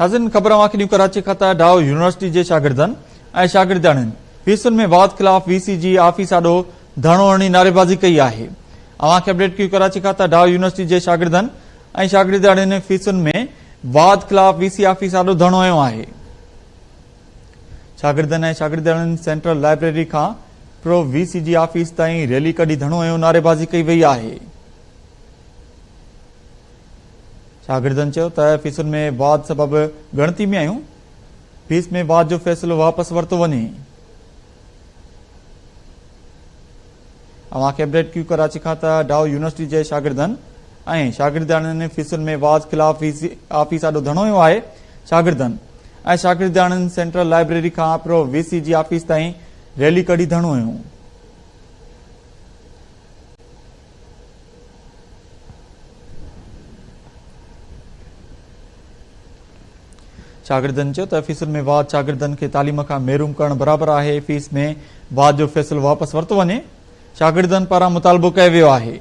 ناظرين خبر اوهان کي ڏيون ڪراچي کان ته ڊائو يونيورسٽي جي شاگردن ۽ شاگردياڻين فيسن ۾ واڌ خلاف وي سي جي آفيس آڏو ڌرڻو هڻي نعريبازي ڪئي آهي. اوهان کي اپڊيٽ ڪيون ڪراچي کان ته ڊائو يونيورسٽي جي شاگردن ۽ شاگردياڻين فيسن ۾ واڌ خلاف وي سي آفيس آڏو ڌرڻو هنيو آهي. شاگردن ۽ شاگردياڻين سينٽرل لائبريري کان پرو وي سي جي آفيس تائين ريلي ڪڍي ڌرڻو هنيو نعريبازي ڪئي وئي آهي. شاگردن چيو ته فيسن ۾ واڌ سبب ڳڻتي ۾ آهيون، فيس ۾ واڌ جو فيصلو واپس ورتو وڃي. اوهان کي اپڊيٽ ڪيون ڪراچي کان ته ڊائو يونيورسٽي جي شاگردن ۽ شاگردياڻين فيسن ۾ واڌ خلاف آفيس آڏو ڌرڻو هنيو آهي، شاگردن ۽ شاگردياڻين سينٽرل لائبريري کان پرو وي سي جي آفيس تائين ريلي ڪڍي ڌرڻو هنيو. شاگردن چيو ته فيسن ۾ واڌ شاگردن کي تعليم کان محروم ڪرڻ برابر آهي، فيس ۾ واڌ جو فيصلو واپس ورتو وڃي، شاگردن پاران مطالبو ڪيو ويو آهي.